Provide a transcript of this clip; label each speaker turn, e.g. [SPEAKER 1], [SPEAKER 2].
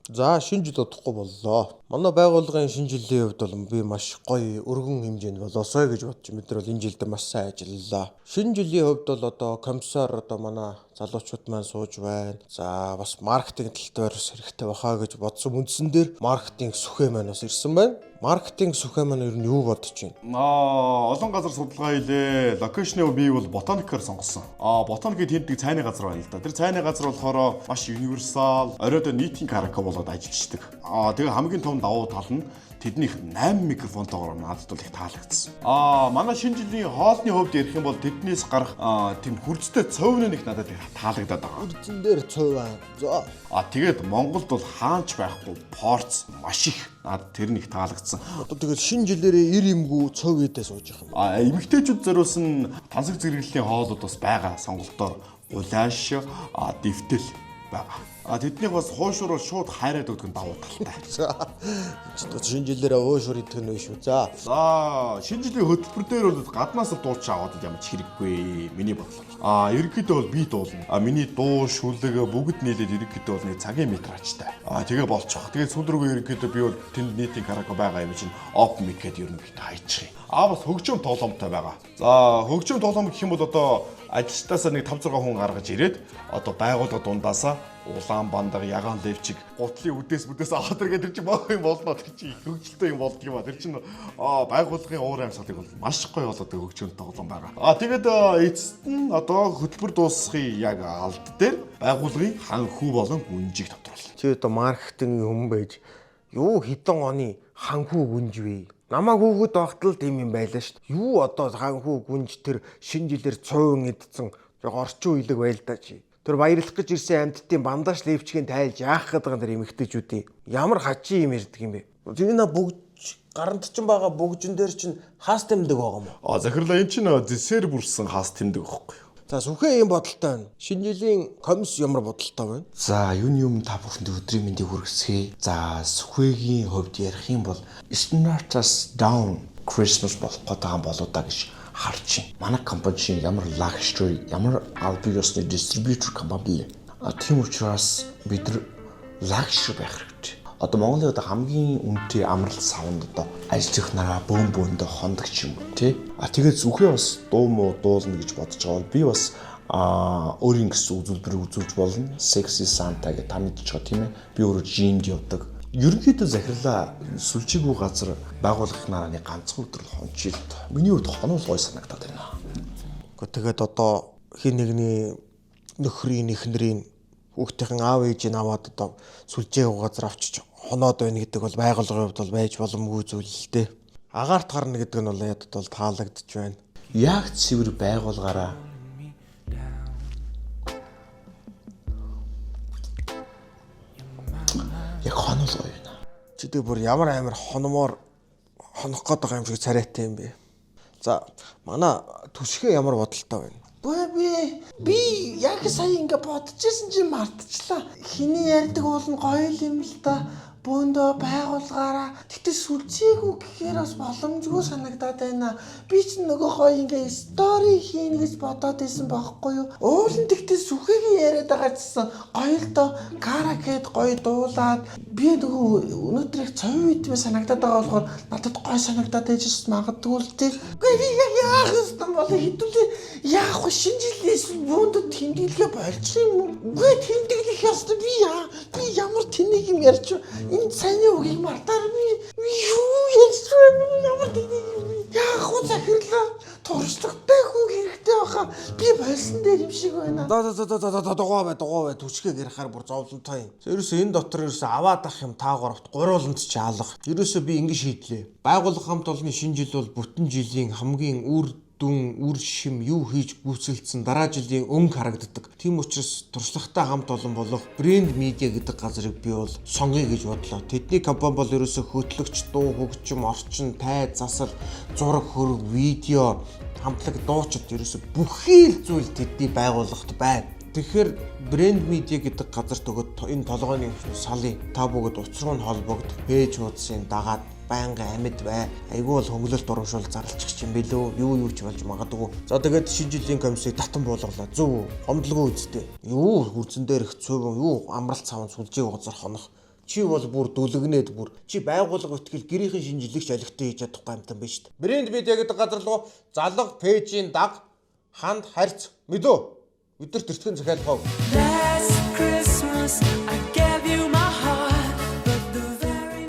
[SPEAKER 1] За, шинэ жил удахгүй боллоо. Манай байгууллагын шинэ жилийн хувьд бол би маш гоё өргөн хэмжээнд болоосой гэж бодож, бид нар бол энэ жилд маш сайн ажиллалаа. Шинэ жилийн хувьд бол одоо комиссар, одоо манай залуучууд маань сууж байна. За, бас маркетинг тал дээр бас хэрэгтэй бахаа гэж бодсон үндсэн дээр маркетинг сүхээ маань бас ирсэн байна. Маркетинг сүхээ маань ер нь юу бодож байна?
[SPEAKER 2] Олон газар судалгаа хийлээ. Location ыг би бол Ботаникаар сонгосон. Ботаникийн тэмдэг цайны газар байна л да. Тэр цайны газар болохоор маш universal, оройд нийтийн караоке болоод ажиллаждаг. Тэгээ хамгийн том давуу тал нь тэднийх 8 микрофонтойгоор надад бол их таалагдсан. Манай шинэ жилийн хоолны хувьд ярих юм бол тэднээс гарах тийм хүрцтэй цовны нэг надад их таалагдаад байгаа.
[SPEAKER 1] Үндсэн дээр цуй байна. За.
[SPEAKER 2] Тэгээд Монголд бол хаанч байхгүй порц маш их. Надад тэр нэг таалагдсан.
[SPEAKER 1] Одоо тэгэл шинэ жилээрээ ир юмгүй цов идэ сууж явах юм.
[SPEAKER 2] Эмэгтэйчүүд зориулсан тансаг зэрэглэлийн хоолууд бас байгаа. Сонголтоор гулааш, дэвтэл байгаа. Тэднийг бас хуушурал шууд хайраад өгдөг нь давуу талтай.
[SPEAKER 1] За. Шинэ жилээрээ уушур идэх нь биш үү? За.
[SPEAKER 2] За, шинэ жилийн хөтөлбөр дээр бол гаднаас дууч аваад ямар ч хэрэггүй миний бодлоор. Ерөнхийдөө бол би дуулна. Миний дуу, шүлэг бүгд нийлээд ерөнхийдөө бол нэг цагийн метражтай. Тэгээ болчих. Тэгээ сүүл рүүгээ ерөнхийдөө би бол тэнд нийтийн караоке байгаа юм чинь open mic гэдэг ерөнхийдөө хайчих юм. Бас хөгжим тоглоомтой байгаа. За, хөгжим тоглоом гэх юм бол одоо ажилчдаас нэг 5 6 хүн гаргаж ирээд одоо байгууллага дундаасаа улаан бандаг, ягаан левчик, гутлын үдээс бүдээс аваад иргээд тэр чинь боо юм болно, тэр чинь хөгжилтэй юм болдго юм а. Тэр чинь байгууллагын уур амьсгалыг бол маш гоё болоод хөгжим тоглоом байгаа. Тэгээд эцэст нь одоо хөтөлбөр дуусахын яг алд дээр байгууллагын хан хүү болон гүнжийг тодруулна.
[SPEAKER 1] Чи одоо маркетингийн хүн байж юу хэдэн оны ханхүү гүнж вэ? Намайг хүүхэд байхад л тийм юм байлаа шүү дээ. Юу одоо ханхүү гүнж, тэр шинэ жилээр цуйван идсэн орчин үеиг байл да чи. Тэр баярлах гэж ирсэн амьтдын бандаж левчгийн тайлж яах гээд байгаа тэр эмэгтэйчүүдийн ямар хачин юм ярьдаг юм бэ? Тэр бүгж гаранд чинь байгаа бүгжин дээр чинь хаас тэмдэг байгаа юм уу?
[SPEAKER 2] Захирлаа, энэ чинь зэсээр бүрсэн хаас тэмдэг байхгүй юу?
[SPEAKER 1] За, сүхээ ийм бодолтой байна. Шинэ жилийн комисс ямар бодолтой байна?
[SPEAKER 3] За, юуны өмнө та бүхэнд өдрийн мэндийг хүргэцгээе. За, сүхээгийн хувьд ярих юм бол Standard-аас down Christmas болох гээд байгаа болоо да гэж харж байна. Манай компани чинь ямар luxury, ямар албан ёсны distributor компани бэлээ. Тийм учраас бид нар luxury байх хэрэгтэй. Одоо Монголын одоо хамгийн үнэтэй амралт савнд одоо ажиллах нараа бөөн бөөндөө хондог ч юм уу тий. Тэгээд зүхээ бас дуу муу дуулна гэж бодож байгаа бол би бас өөрийн гэсэн үзүүлбэрийг үзүүлж болно. Sexy Santa гэж та мэдчих байгаа, тийм ээ. Би өөрөө gym д явдаг. Ерөнхийдөө захирлаа, сүлжээгүй газар байгуулах нарааны ганцхан өдөр л хончилт. Миний хувьд хонол гой санагдаад байна.
[SPEAKER 1] Гэхдээ тэгээд одоо хин нэгний нөхрийн, эхнэрийн, хүүхдийн аав ээжийг аваад одоо сүлжээгүй газар авчиж хоноод байна гэдэг бол байгууллагын хувьд бол байж боломгүй зүйл л дээ. Агаарт гарна гэдэг нь бол ядад бол таалагдж байна.
[SPEAKER 3] Яг цэвэр байгуулгаараа яг хонол гоё байна.
[SPEAKER 1] Чи тэг бүр ямар амар хономоор хонох гээд байгаа юм шиг царайтай юм бэ. За, манай төсхөө ямар бодолтой байна?
[SPEAKER 4] Би яг сая ингээ бодчихсон чинь мартчихлаа. Хиний ярьдаг уул нь гоё л юм л да. Бөөндөө байгуулгаараа. Тэгтээ сүлжээгүй гэхээр бас боломжгүй санагдаад байна. Би ч нөгөө гоё ингээ story хийнэ гэж бодоод исэн байхгүй юу? Уул нь тэгтээ сүхэгийн яриад байгаа чсэн гоё л доо. Караокед гоё дуулаад би нөгөө өнөөдөр их цовын үедмээ санагдаад байгаа болохоор надад гоё санагдаад байж магадгүй л тий. Үгүй, би яг яах ёстой бол, хэдүүлээ яах вэ? Шинэ жилээс бөөндөө тэмдэглэгээ болчих юм уу? Үгүй, тэмдэглэх ёстой, би яа би ямар тэнэг юм ярьч, энэ саяны үгийг мартаар би юу ярьж байна, ямар тэнэг юм, яах вэ, захирлаа, туршлагатай хүн хэрэгтэй байхаа, би болсон дээр юм шиг байна.
[SPEAKER 1] За за за за за, дугаа бай, дугаа бай, түшгийг ярихаар бүр зовлонтой юм. Ерөөсөө энэ дотор ерөөсөө аваад ах юм та гуравт гурууланд ч алга. Ерөөсөө би ингэ шийдлээ. Байгууллага хамт олонны шинэ жил бол бүтэн жилийн хамгийн үр дүн, үр шим, юу хийж гүйцэлдсэн, дараа жилийн өнгө харагддаг. Тийм учраас туршлагатай хамт олон болох Брэнд Медиа гэдэг газрыг би бол сонгоё гэж бодлоо. Тэдний компани бол ерөөсөө хөтлөгч, дуу, хөгжим, орчин, тайз, засал, зураг, хөрөг, видео, хамтлаг, дуучид, ерөөсөө бүхий л зүйл тэдний байгууллагт байна. Тэгэхээр Брэнд Медиа гэдэг газарт өгөөд энэ толгойн салын та бүгд уц руу нь холбогд, пэйж хуудсын дагаад байнгын амьд бай. Айгүй бол хөнгөлөлт урамшуул зарлчих юм билүү? Юу юу ч болж магадгүй. За, тэгээд шинэ жилийн комиссыг татан буулгалаа. Зөв үү? Гомдлгүй үсттэй. Юу хүрзэн дээр их цуйван, юу амралт савн сүлжээ газар хонох. Чи бол бүр дүлгнээд бүр чи байгууллага ихтгэл гэрийнхэн шинэ жилийг ч олигтой хийж чадахгүй амтан байна шүү дээ. Брэнд медиа гэдэг газар руу залга пэйжийн даг ханд харьц мэдөө. Өдөрт эртгэн захиалгав.